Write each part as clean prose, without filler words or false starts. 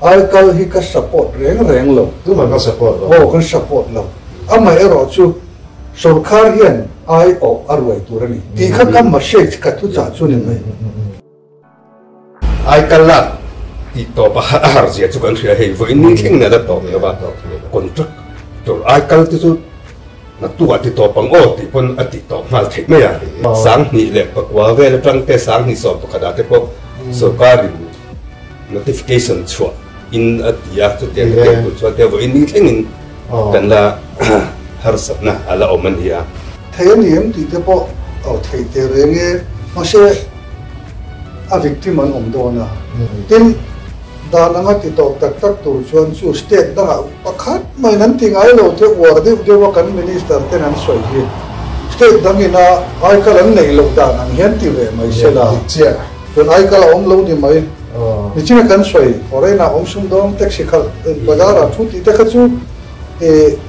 Aikal hi ka support reng reng lo. Tumah kan support lo. Aw, kan support lo. Amaherawhchu, sorkar hian aiawh a ruai tur a ni tih kha ka message, ka thuchah chu ni mai. Aikal lak tih tawp a har zia chu kan hria hei, vawiin ni thleng in a la tawp lo va, contractor aikal te chu naktukah ti tawp ang aw tih pawn a tih tawp nghal theih mai a. 2009 vel atang te 2011 ah te pawh sorkarin Notification chhuah in a ti a, chutiang te pek tur chuan te vawiin ni thlengin kan la harsatna a la awm a ni a. Thei a ni em tih te pawh aw thei teh reng e, mahse a victim an awm dawn a, tin dan anga ti tawp tak tak tur chuan chu state dangah pakhat maiin an ti ngai lo te uar deuh deuh a kan minister ten an sawi hi state dangina aikal an neih loh dan ang hian ti ve mai se la. Tun ai kal a awm lo ni mai. Nichina kan sawi, foreign-ah awm sumdawng, taxi khalh, bazar-ah thu tih te kha chu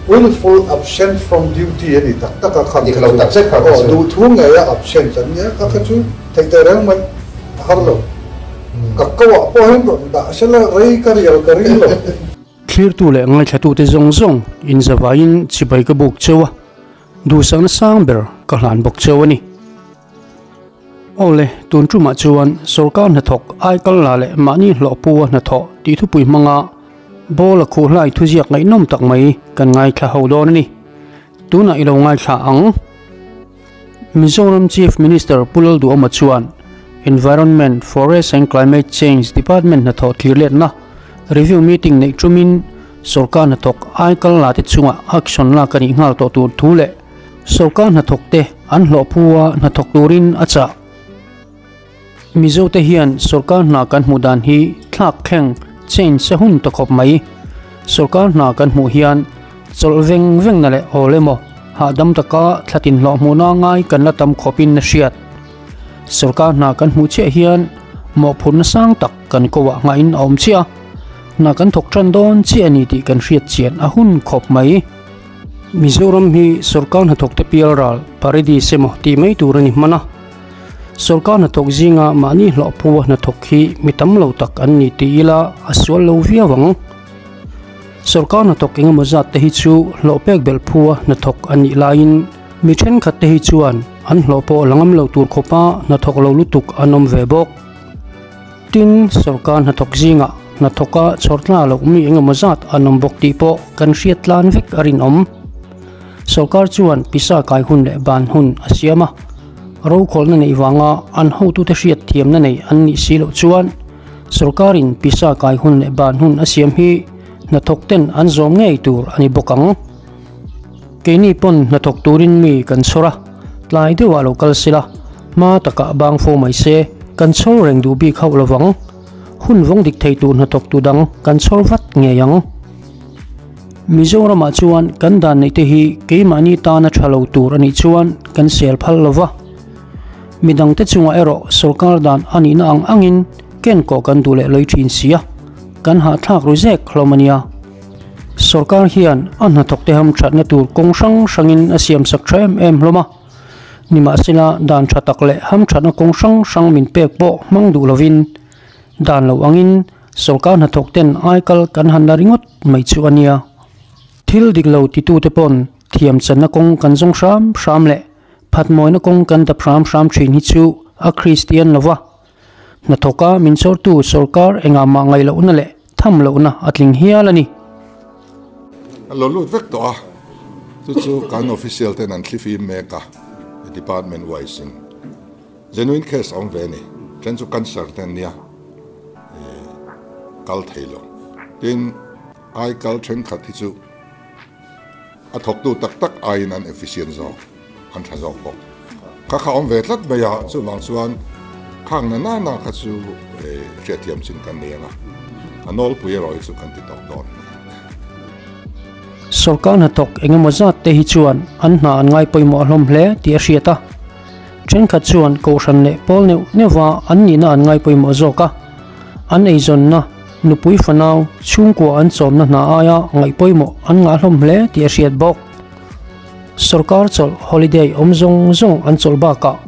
willful absent from duty a ni tak tak a, khang kha chu aw duhthu ngeia absent an nia, kha kha chu theih teh reng mai a har lo. Ka ko ah pawh hian rawn dah sela rei ka rial ka ring lo. Thlirtu leh ngaithlatute zawng zawng inzavaiin chibai ka buk cheu a, duhsakna sang ber ka hlan bawk cheu a ni. Awle, tun tumah chuan sorkar hnathawk aikal la leh mahni hlawhpua hnathawh tih thupui hmanga ball a khuh hlai thuziak ngaihnawm tak mai kan ngaithla ho dawn a ni. Tunah i lo ngaithla ang. Mizoram Chief Minister Pu Lalduhawma chuan Environment, Forest and Climate Change Department hnathawh thirletna review meeting neih tumin sorkar hnathawk aikal la te chungah action lak a nih nghal tawh tur thu leh Sorkar hnathawkte an hlawhphu a hnathawk turin a chah. Mizote hian sorkar hna kan hmuh dan hi thlak thleng, change, a hun ta khawp mai. Sorkar hna kan hmuh hian chawlh veng vengna leh awl emaw hahdam taka thlatin hlawh hmuhna ngai kan la tam khawpin a hriat. Sorkar hna kan hmuh chiah hian mawhphurhna sang tak kan koah nghahin a awm chiah a, hna kan thawk tan dawn chiah a ni tih kan hriat chian a hun khawp mai. Mizoram hi sorkar hnathawkte pialral paradise emaw tih mai tur a ni hman a. Sorkar hnathawk zinga mahni hlawhpua hnathawk hi mi tam lo tak an ni ti ila a sual lo viau ang. Sorkar hnathawk engemaw zat te hi chu hlawh pek belh phua hnathawk an nih laiin mi thenkhat te hi chuan an hlawh pawh la ngam lo tur khawpa hnathawk lo lutuk an awm ve bawk. Tin, sorkar hnathawk zingah hnathawka chhawrtla loh mi engemaw zat an awm bawk tih pawh kan hriat tlan vek a rinawm. Sorkar chuan pisa kai hun leh ban hun a siam a, rokhawlhna neih vanga an hotute hriat thiamna nei an nih si loh chuan sorkarin pisa kai hun leh ban hun a siam hi hnathawk ten an zawm ngei tur a ni bawk ang. Keini pawn hnathawk turin mi kan chhawr a, tlai deuhah lo kal sila, hma takah bang fo mai se, kan chhawr reng duh bik hauh lovang. Hun vawng dik thei tur hnathawk tu dang kan chhawr vat ngei ang. Mizoramah chuan kan dan neih te hi keimahni tana tha lo tur a nih chuan kan sel phal lova. Midangte chungah erawh sorkar dan a nihna ang angin ken kawh kan duh leh lawih thin sia, kan hahthlak ru zek hlawm a nia. Sorkar hian a hnathawkte hamthatna tur kawng hrang hrangin a siamsak tha em em hlawm a. Nimahsela dan tha tak leh hamthatna kawng hrang hrang min pek pawh hmang duh lovin dan lo angin sorkar hnathawkten aikal kan han la ringawt mai chu a nia. Thil dik lo titute pawn thiam channa kawng kan zawng hram hram leh phatmawina kawng kan dap hram hram thin hi chu a Kristian lova. Hnathawka min chawrtu sorkar engah mah ngaih lohna leh tham lohna a tling hial a ni. A lo lut vek tawh a, chu chu kan official ten an thlifim mek a, department wise in genuine case a awm ve a ni, then chu cancer te an nia, kal thei lo. Tin, ai kal thenkhat hi chu a thawktu tak tak aiin an efficient zawk. An tha zawk bawk. Kha kha awm ve tlat mai a, chuvang chuan khang na na na kha chu hriatthiam chin kan nei ang a, a nawlpui erawh hi chu kan ti tawp dawn a ni. Sorkar hnathawk engemaw zat te hi chuan an hna an ngai pawimawh hlawm hle tih a hriat a, thenkhat chuan kohhran leh pawl neuh neuha an nihna an ngai pawimawh zawk a, an eizawnna, nupui fanau, chhungkua an chawmna hna aia ngaih pawimawh an ngah hlawm hle tih a hriat bawk. Sorkar chawlh holiday awm zawng zawng an chawlh bakah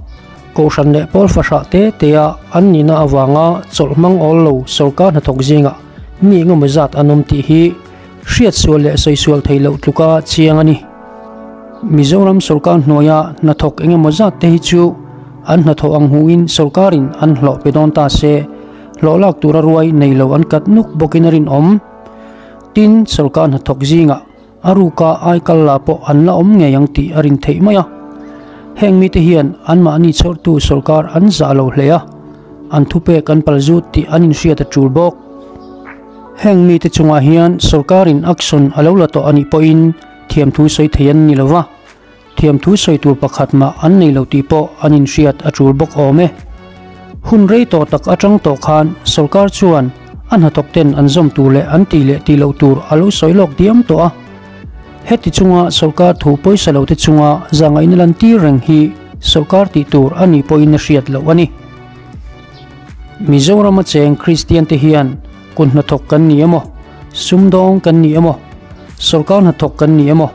Kohhran leh pawl fahrah te tea an nihna avanga chawlh hmang awl lo sorkar hnathawk zingah mi engemaw zat an awm tih hi hriat sual leh sawi sual theih loh tluka chiang a ni. Mizoram sorkar hnuaia hnathawk engemaw zat te hi chu an hnathawh ang hmuhin sorkarin an hlawh pe dawn ta se, hlawh lak tura ruai nei lo an kat nuk bawkin a rinawm. Tin, sorkar hnathawk zingah A ruka aikal la pawh an la awm ngei ang tih a rin theih mai a. Heng mite hian anmahni chhawrtu sorkar an zah lo hle a, an thupek an palzut tih an inhriat a tul bawk. Heng mite chungah hian sorkarin action a lo la tawh a nih pawhin thiamthu sawi thei an ni lo va, thiamthu sawi tur pakhat mah an nei lo tih pawh an inhriat a tul bawk awm e. Hun rei tawh tak atang tawh khan sorkar chuan a hnathawk ten an zawm tur leh an tih leh tih loh tur a lo sawi lawk diam tawh a. Heti chunga sorkar thu pawisa lo te chunga zahngaihna lan tir reng hi sorkar tih tur a nih pawhin a hriat loh a ni. Mizorama cheng Kristian te hian kut hnathawk kan ni emaw, sumdawng kan ni emaw, sorkar hnathawk kan ni emaw,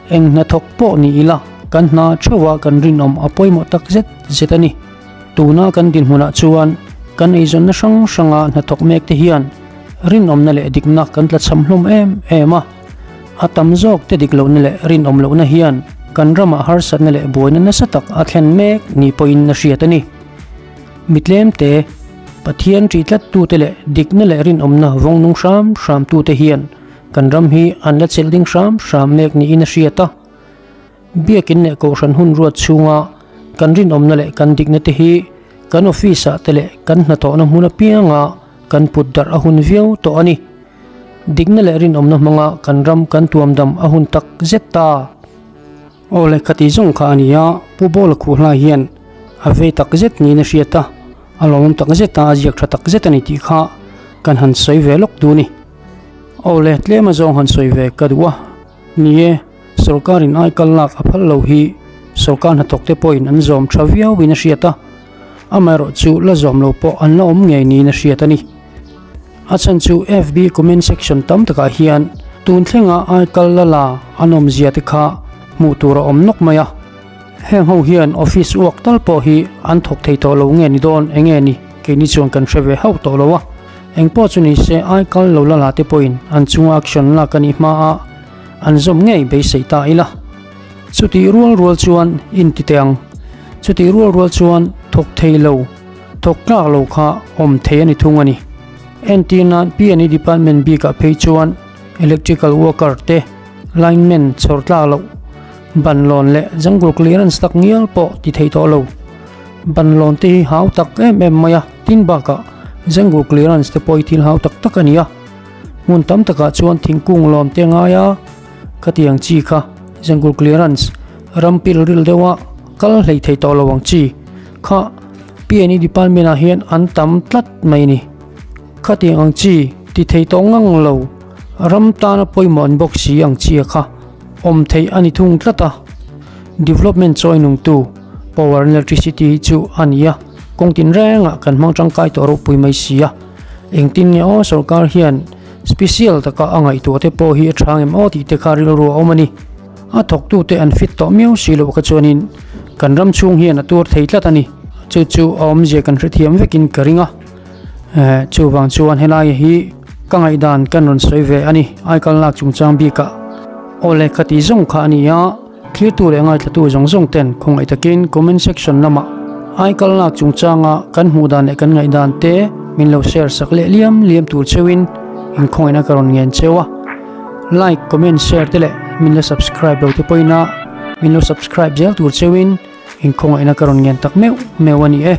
Eng hnathawk pawh ni ila, kan hna theuha kan rinawm a pawimawh tak zet zet a ni. Tuna kan dinhmunah chuan kan eizawnna hrang hranga hnathawk mek te hian rinawmna leh dikna kan tlachham hlawm em em a. A tam zawk te dik lohna leh rinawm lohna hian kan ramah harsatna leh buaina nasa tak a thlen mek ni pawhin a hriat a ni. Mi tlemte, Pathian ṭih tlattute leh dikna leh rinawmna vawng nung hram hramtute hian Kan ram hi an la chelh ding hram hram mek niin a hriat a. Biakin leh Kohhran hun ruat chhunga kan rinawmna leh kan dikna te hi kan office ah te leh kan hnathawhna hmun apianga kan put darh a hun viau tawh a ni. Dikna leh rinawmna hmanga kan ram kan tuam dam a hun tak zet ta. Aw le khati zawng kha a ni a, Pu Bawla Khuhlai hian a vei tak zet niin a hriat a, a lawmawm tak zet a, a ziak tha tak zet a ni tih kha kan han sawi ve lawk duh a ni. Aw le, tlem a zawng han sawi ve ka duh a, ni e, sorkarin ai kal lak a phal lo hi sorkar hnathawk te pawhin an zawm tha viauin a hriat a, amaherawh chu la zawm lo pawh an la awm ngei niin a hriat a ni. A chhan chu FB comment section tam takah hian tun thlenga ai kal la la an awmzia te kha hmuh tur a awm nawk mai a, heng ho hian office uak tal pawh hi an thawk thei tawh lo nge ni dawn enge ni keini chuan kan hre ve hauh tawh lo a. Engpawh chu ni se ai kal lo la la te pawhin an chunga action lak a nih hma a an zawm ngei beisei ta ila. Chutih rual rual chuan inti teh ang. Chutih rual rual chuan thawk thei lo, thawk tlak lo kha awm thei a ni thung a ni. Entir nan PNE department bikah phei chuan electrical worker te, lineman chhawr tlak loh, banlawn leh jungle clearance tak ngial pawh ti thei tawh lo. Banlawn te hi hau tak em em mai a, tin bakah jungle clearance te pawh hi thil hau tak tak a ni a. Hmun tam takah chuan thingkung lawm te ngai a, khatiang chi kha jungle clearance ram pil ril deuha kal hlei thei tawh lo ang chi kha PNE department ah hian an tam tlat mai a ni. Khatiang ang chi ti thei tawh ngang lo ram tana pawimawh an bawk si ang chi kha awm theih a ni thung tlat a. Development chawi nungtu power and electricity hi chu a ni a, kawng tinrengah kan hmang tangkai tawh ropui mai si a. Engtin nge aw sorkar hian special taka a ngaihtuah te pawh hi a tha ngem aw tih te kha rilru a awm a ni. A thawktute an fit tawh miau si loh kha chuanin kan ram chhung hian a tur thei tlat a ni. Chu chu a awmzia kan hrethiam vekin ka ring a. Chuvang chuan helai hi ka ngaihdan kan rawn sawi ve a ni. Aikal lak chungchang bikah aw le khati zawng kha a ni a. Thirtu leh ngaithlatu zawng zawng ten khawngaih takin comment section lamah aikal lak chungchanga kan hmuh dan leh kan ngaihdan te min lo share sak leh liam liam tur cheuhin inkhawngaihna ka rawn ngen cheu a. Like, comment, share te leh min la subscribe lo te pawhin a min lo subscribe zel tur cheuhin inkhawngaihna ka rawn ngen tak meuh meuh a ni e.